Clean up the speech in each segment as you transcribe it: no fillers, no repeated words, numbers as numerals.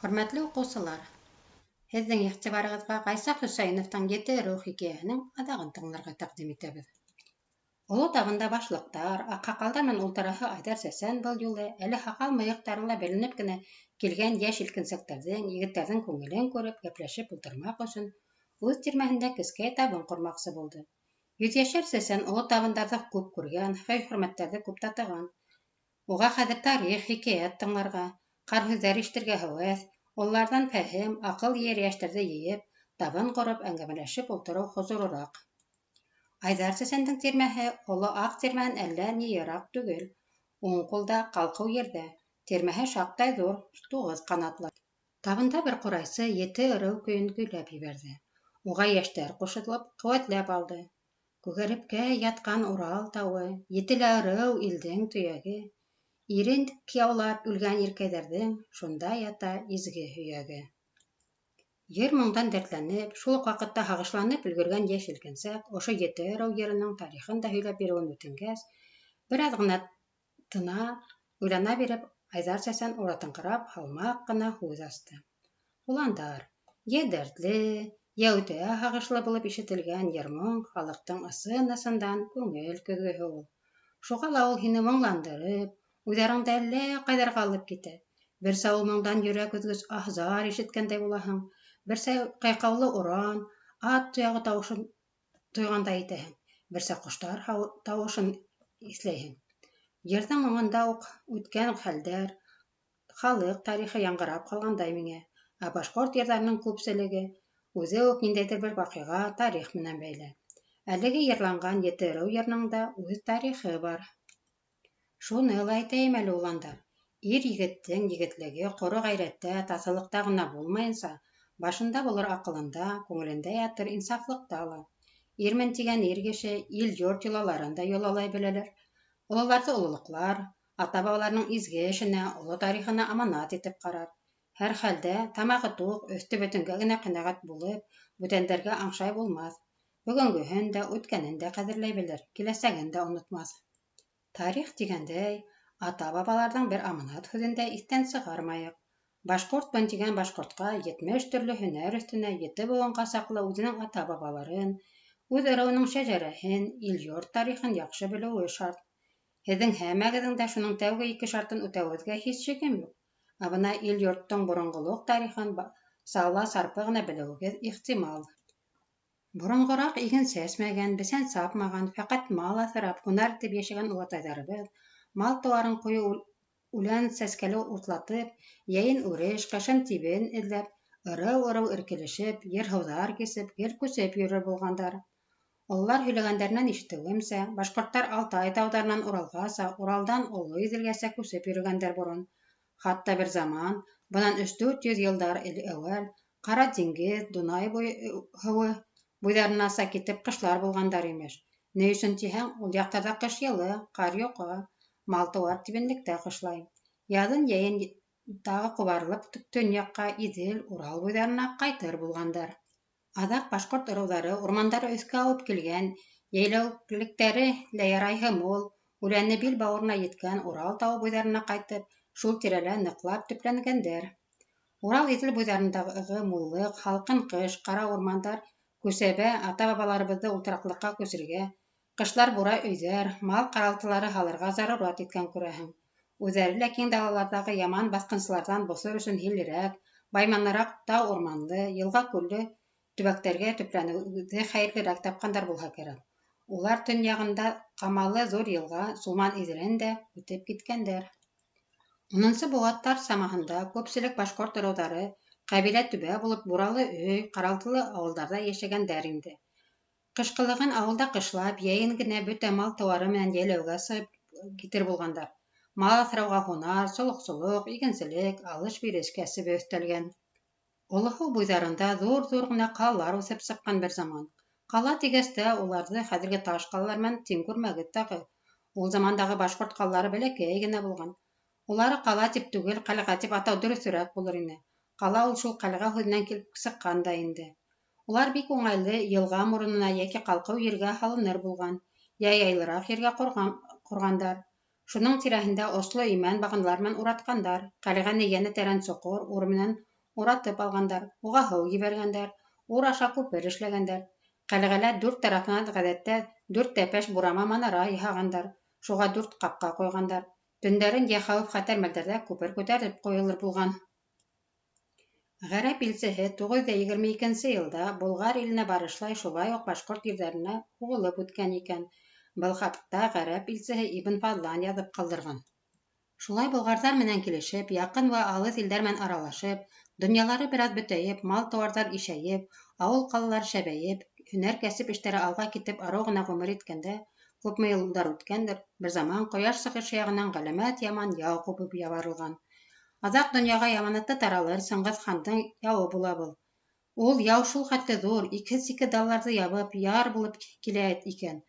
Хөрмәтле уҡыусылар, һеҙҙең иғтибарығыҙға Ғайса Хөсәйеновтың Ете ырыу хикәйәһенең аҙағын тыңларға тәҡдим итәбеҙ. Оло табында башлыҡтар, аҡһаҡалдар менән ултыраһы Айҙар сәсән был юлы әле һаҡал-мыйыҡтары ла беленеп кенә килгән йәш елкенсәктәрҙең, егеттәрҙең күңелен күреп, гәпләшеп ултырмаҡ өсөн үҙ тирмәһендә кескәй табын ҡормаҡсы булды. Йөҙйәшәр сәсән оло табындарҙы күп күргән, һый-хөрмәттәрҙе күп татыған. Уға хәҙер тарих, хикәйәт тыңларға, ҡарһүҙҙәр ишетергә һәүәҫ, ололарҙан фәһем, аҡыл йыйыр йәштәрҙе йыйып, табын ҡороп, әңгәмәләшеп ултырыу хозурлыраҡ. Айҙар сәсәндең тирмәһе Оло Аҡ тирмәһенән әллә ни йыраҡ түгел, уң ҡулда, ҡалҡыу ерҙә. Тирмәһе шаҡтай ҙур, туғыҙ ҡанатлы. Табында бер ҡурайсы Ете ырыу көйөн көйләп ебәрҙе. Уға йәштәр ҡушылып, ҡеүәтләп алды. Күгәрепкәй ятҡан Урал тауы, Етелә ырыу илдең төйәге. Ирек яулап үлгән иркәйҙәрҙең Шунда ята изге һөйәге. Йыр-моңдан дәртләнеп, шул уҡ ваҡытта һағышланып өлгөргән йәш елкенсәк ошо Ете ырыу йырының тарихын да һөйләп биреүен үтенгәс, бер аҙ ғына тына, уйлана биреп, Айҙар сәсән уратыңҡырап һалмаҡ ҡына һүҙ асты. Уландар, йә дәртле, йә үтә һағышлы булып ишетелгән йыр-моң халыҡтың ысын-ысындан күңел көҙгөһө ул. Шуға ла ул һине моңландырып, уйҙарыңды әллә ҡайҙарға алып китә. Берсә ул моңдан йөрәк өҙгөс аһ-зар ишеткәндәй булаһың, берсә ҡайҡаулы оран, ат тояғы тауышын тойғандай итәһең, берсә ҡоштар тауышын иҫләйһең. Йырҙың моңонда уҡ үткән хәлдәр, халыҡ тарихы яңғырап ҡалғандай миңә. Ә башҡорт йырҙарының күпселеге үҙе үк ниндәйҙер бер ваҡиға, тарих менән бәйле. Әлеге йырланған Ете ырыу йырының да үҙ тарихы бар. Шуны ла әйтәйем әле, уландар, ир-егеттең егетлеге ҡоро ғәйрәттә, таҫыллыҡта ғына булмайынса, башында булыр аҡылында, күңелендә ятыр инсафлыҡта ла. Ирмен тигән ир кеше ил-йорт йолаларын да йолалай беләлер. Ололарҙы ололоҡлар, ата-бабаларының изге эшенә, оло тарихына аманат итеп ҡарар. Һәр хәлдә, тамағы туҡ, өҫтө бөтөнгә генә ҡәнәғәт булып, бүтәндәргә аңшай булмаҫ. Бөгөнгөһөн дә, үткәнен дә ҡәҙерләй белер, киләсәген дә онотмаҫ. Тарих тигәндәй, ата-бабаларҙың бер аманат һүҙен дә иҫтән сығармайыҡ. Башҡортмон тигән башҡортҡа 70 төрлө һөнәр өҫтөнә ете быуынға саҡлы үҙенең ата-бабаларын, үҙ ырыуының шәжәрәһен, ил-йорт тарихын яҡшы белеүе шарт. Һеҙҙең һәммәгеҙҙең дә шуның тәүге ике шартын үтәүегеҙгә һис шигем юҡ. Ә бына ил-йорттоң боронғолоҡ тарихын сала-сарпы ғына белеүегеҙ ихтимал. Боронғораҡ иген сәсмәгән, бесән сапмаған, фәҡәт мал аҫырап, һунар итеп йәшәгән олатайҙарыбыҙ мал-тыуарын ҡуйы үлән-сәскәле утлатып, йәйен үреш, ҡышын тибен эҙләп, ырыу-ырыу эркелешеп, ер-һыуҙар кисеп, гел күсеп йөрөр булғандар. Ололар һөйләгәндәренән ишетеүемсә, башҡорттар Алтай тауҙарынан Уралғаса, Уралдан Оло Иҙелгәсә күсеп йөрөгәндәр борон. Хатта бер заман, бынан өс-дүрт йөҙ йылдар әүәл, Ҡара диңгеҙ, Дунай һыуы буйҙарынаса китеп ҡышлар булғандар, имеш. Ни өсөн тиһәң, ул яҡтарҙа ҡыш йылы, ҡар йоҡа, мал-тыуар тибенлектә ҡышлай. Яҙын-йәйен тағы ҡубарылып төньяҡҡа, Иҙел, Урал буйҙарына ҡайтыр булғандар. Аҙаҡ башҡорт ырыуҙары урмандары өҫкә ауып килгән, йәйләүлектәре лә ярайһы мул, үләне бил-бауырына еткән Урал тауы буйҙарына ҡайтып, шул тирәлә ныҡлап төпләнгәндәр. Урал-Иҙел буйҙарындағы муллыҡ, һалҡын ҡыш, ҡара урмандар күсәбә ата-бабаларыбыҙҙы ултыраҡлыҡҡа күсергә, ҡышлар бура өйҙәр, мал ҡаралтылары һалырға зарурат иткән, күрәһең. Үҙҙәре лә киң далаларҙағы яман баҫҡынсыларҙан боҫор өсөн һиллерәк, байманыраҡ тау-урманлы, йылға-күлле төбәктәргә төпләнеүҙе хәйерлерәк тапҡандар булһа кәрәк. Улар төньяғында ҡамалы ҙур йылға Сулман Иҙелен дә үтеп киткәндәр. Унынсы быуаттар самаһында күпселек башҡорт ырыуҙары ҡәбилә-түбә булып буралы өй, ҡаралтылы ауылдарҙа йәшәгәндәр инде. Ҡышҡылығын ауылда ҡышлап, йәйен генә бөтә мал-тыуары менән йәйләүгә сығып китер булғандар. Мал аҫрауға һунар, солоҡсолоҡ, игенселек, алыш-биреш кәсебе өҫтәлгән. Оло һыу буйҙарында ҙур-ҙур ғына ҡалалар үҫеп сыҡҡан бер заман. Ҡала тигәс тә уларҙы хәҙерге таш ҡалалар менән тиң күрмәгеҙ тағы. Ул замандағы башҡорт ҡалалары бәләкәй генә булған. Улары ҡала тип түгел, ҡәлғә тип атау дөрөҫөрәк булыр ине. Ҡала ул шул ҡәлғә һүҙенән килеп сыҡҡан да инде. Улар бик уңайлы йылға моронона йәки ҡалҡыу ергә һалыныр булған, йә яйлыраҡ ергә ҡорғандар. Шуның тирәһендә осло имән бағаналар менән уратҡандар. Ҡәлғәне йәнә тәрән соҡор, ур менән уратып алғандар, уға һыу ебәргәндәр, ур аша күпер эшләгәндәр. Ҡәлғәлә дүрт тарафынан ғәҙәттә дүрт тәпәш бурама манара яһағандар, шуға дүрт ҡапҡа ҡуйғандар. Төндәрен йә хәүеф-хәтәр мәлдәрҙә күпер күтәреп ҡуйылыр булған. Ғәрәп илсеһе 922 йылда Болғар иленә барышлай шулай уҡ башҡорт ерҙәренә һуғылып үткән икән. Был хаҡта ғәрәп илсеһе Ибн Фадлан яҙып ҡалдырған. Шулай болғарҙар менән килешеп, яҡын вә алыҫ илдәр менән аралашып, донъялары бер аҙ бөтәйеп, мал-тыуарҙар ишәйеп, ауыл-ҡалалар шәбәйеп, һөнәр-кәсеп эштәре алға китеп арыу ғына ғүмер иткәндә, күпме йылдар үткәндер, берзаман ҡояш сығышы яғынан ғәләмәт яман яу ҡубып ябарылған. Аҙаҡ донъяға яманаты таралыр Сыңғыҙ хандың яуы була был. Ул яу шул хәтле ҙур, икһеҙ-сикһеҙ далаларҙы ябып, яр булып килә икән.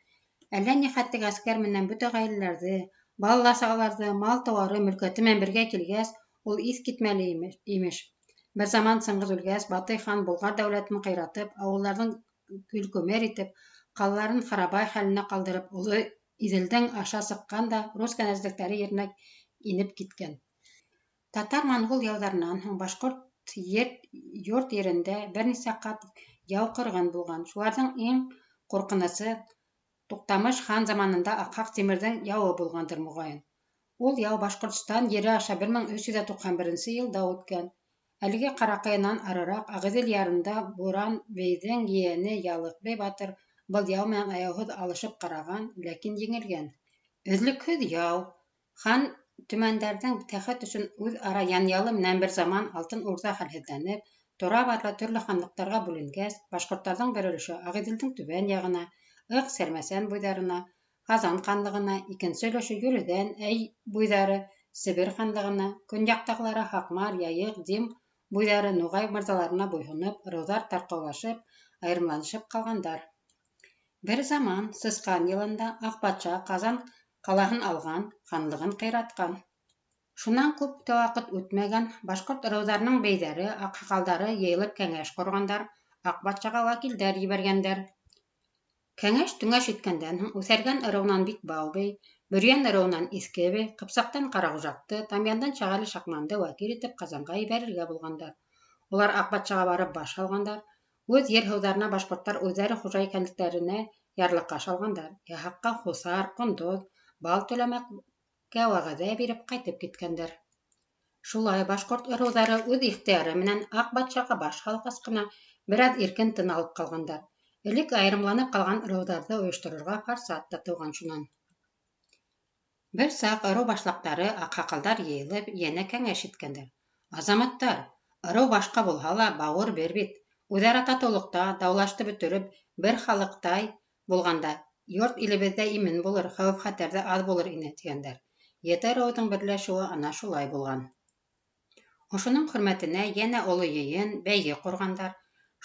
Әллә ни хәтлек ғәскәр менән бөтә ғаиләләрҙе, бала-сағаларҙы, мал-тыуары, мөлкәте менән бергә килгәс, ул иҫ китмәле, имеш. Берзаман Сыңғыҙ үлгәс, Батый хан Болғар дәүләтен ҡыйратып, ауылдарҙың көл-күмер итеп, ҡалаларын харабай хәленә ҡалдырып, Оло Иҙелдең аша сыҡҡан да рус кенәзлектәре еренә инеп киткән. Татар-монгол яуҙарынан һуң башҡорт ер йорт ерендә бер нисә ҡат яу-ҡырғын булған. Шуларҙың иң ҡурҡынысы Туҡтамыш хан заманында Аҡһаҡ Тимерҙең яуы булғандыр, моғайын. Ул яу Башҡортостан ере аша 1391 йылда үткән. Әлеге Ҡараҡаянан арыраҡ Ағиҙел ярында Буран бейҙең ейәне Ялыҡбей батыр был яу менән аяуһыҙ алышып ҡараған, ләкин еңелгән. Өҙлөкһөҙ яу, хан төмәндәрҙең тәхет өсөн үҙ-ара янъялы менән бер заман Алтын Урҙа хәлһеҙләнеп, тора-бара төрлө ханлыҡтарға бүленгәс, башҡорттарҙың бер өлөшө Ағиҙелдең түбән яғына, Ыҡ, Сәрмәсән буйҙарына, Ҡазан ханлығына, икенсе өлөшө Юлөҙән, Әй буйҙары, Себер ханлығына, көньяҡтағылары Һаҡмар, Яйыҡ, Дим буйҙары Нуғай мырҙаларына буйһоноп, ырыуҙар тарҡаулашып, айырымланышып ҡалғандар. Бер заман, сысҡан йылында, Аҡ батша Ҡазан ҡалаһын алған, ханлығын ҡыйратҡан. Шунан күп тә ваҡыт үтмәгән, башҡорт ырыуҙарының бейҙәре, аҡһаҡалдары йыйылып кәңәш ҡорғандар, Аҡ батшаға вәкилдәр ебәргәндәр. Кәңәш-төңәш иткәндән һуң, Үҫәргән ырыуынан Бикбау бей, Бөрйән ырыуынан Иҫке бей, Ҡыпсаҡтан Ҡарағужаҡты, Тамъяндан Шәғәле Шаҡманды вәкил итеп Ҡазанға ебәрергә булғандар. Улар Аҡ батшаға барып баш һалғандар, үҙ ер-һыуҙарына башҡорттар үҙҙәре хужа икәнлектәренә ярлыҡаш алғандар, яһаҡҡа һуҫар, ҡондоҙ, бал түләмәккә вәғәҙә биреп ҡайтып киткәндәр. Шулай башҡорт ырыуҙары үҙ ихтыяры менән Аҡ батшаға баш һалғас ҡына бер аҙ иркен тын алып ҡалғандар. Элек айырымланып ҡалған ырыуҙарҙы ойошторорға форсат та тыуған шунан. Бер саҡ ырыу башлыҡтары, аҡһаҡалдар йыйылып, йәнә кәңәш иткәндәр. Азаматтар, ырыу башҡа булһа ла, бауыр бер бит. Үҙ-ара татыулыҡта, даулашты бөтөрөп, бер халыҡтай булғанда, йорт-илебеҙ ҙә имен булыр, хәүеф-хәтәр ҙә аҙ булыр ине, тигәндәр. Ете ырыуҙың берләшеүе ана шулай булған. Ошоноң хөрмәтенә йәнә оло йыйын, бәйге ҡорғандар.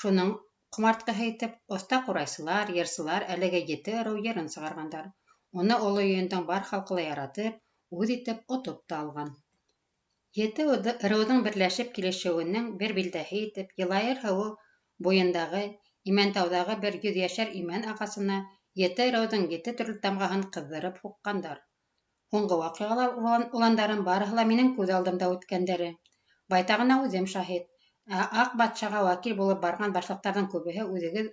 Шуның ҡомартҡыһы итеп, оҫта ҡурайсылар, йырсылар әлеге ете ырыу йырын сығарғандар. Уны оло йыйындың бар халҡы ла яратып, үҙ итеп, отоп та алған. Ете ырыуҙың берләшеп килешеүенең бер билдәһе итеп, Йылайыр һыуы буйындағы Имәнтауҙағы бер йөҙйәшәр имән ағасына ете ырыуҙың ете төрлө тамғаһын ҡыҙҙырып һуҡҡандар. Һуңғы ваҡиғалар, уландарым, барыһы ла минең күҙ алдымда үткәндәре. Байтағына үҙем шаһит. Ә аҡ батшаға вәкил булып барған башлыҡтарҙың күбеһе үҙегеҙ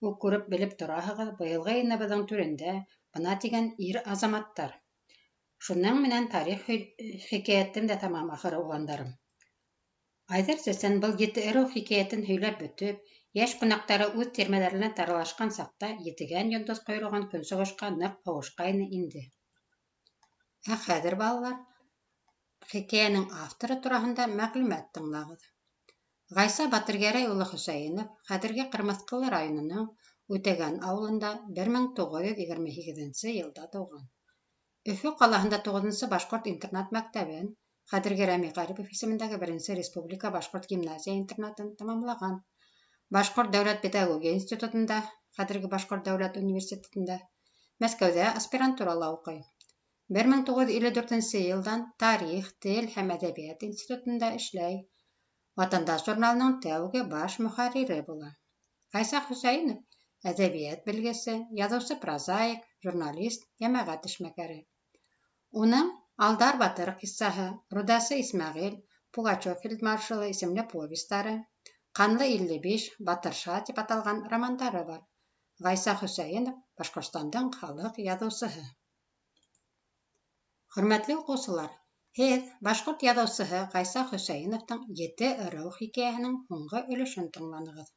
үк күреп-белеп тораһығыҙ, быйылғы йыйыныбыҙҙың түрендә бына тигән ир-азаматтар. Шуның менән тарих хикәйәтем дә тамам, ахыры, уландарым. Айҙар сәсән был ете ырыу хикәйәтен һөйләп бөтөп, йәш ҡунаҡтары үҙ тирмәләренә таралышҡан саҡта етегән йондоҙ ҡойроғон көнсығышҡа ныҡ ауышҡайны инде. Ә хәҙер, балалар, хикәйәнең авторы тураһында мәғлүмәт тыңлағыҙ. Ғайса Батыргәрәй улы Хөсәйенов хәҙерге Ҡырмыҫҡалы районының Үтәгән ауылында 1928 йылда тыуған. Өфө ҡалаһында туғыҙынсы башҡорт интернат-мәктәбен, хәҙерге Рәми Ғарипов исемендәге беренсе республика башҡорт гимназия-интернатын тамамлаған. Башҡорт дәүләт педагогия институтында, хәҙерге Башҡорт дәүләт университетында, Мәскәүҙә аспирантурала уҡый. 1954 йылдан Тарих, тел һәм әҙәбиәт институтында эшләй. Ватандаш журналының тәүге баш мөхәррире була. Ғайса Хөсәйенов әҙәбиәт белгесе, яҙыусы-прозаик, журналист, йәмәғәт эшмәкәре. Уның «Алдар батыр ҡиссаһы», «Рудасы Исмәғил», «Пугачев фельдмаршалы» исемле повестары, «Ҡанлы 55», «Батырша» тип аталған романдары бар. Ғайса Хөсәйенов — Башҡортостандың халыҡ яҙыусыһы. Хөрмәтле уҡыусылар, һеҙ башҡорт яҙыусыһы Ғайса Хөсәйеновтың «Ете ырыу» хикәйәһенең һуңғы өлөшөн тыңланығыҙ.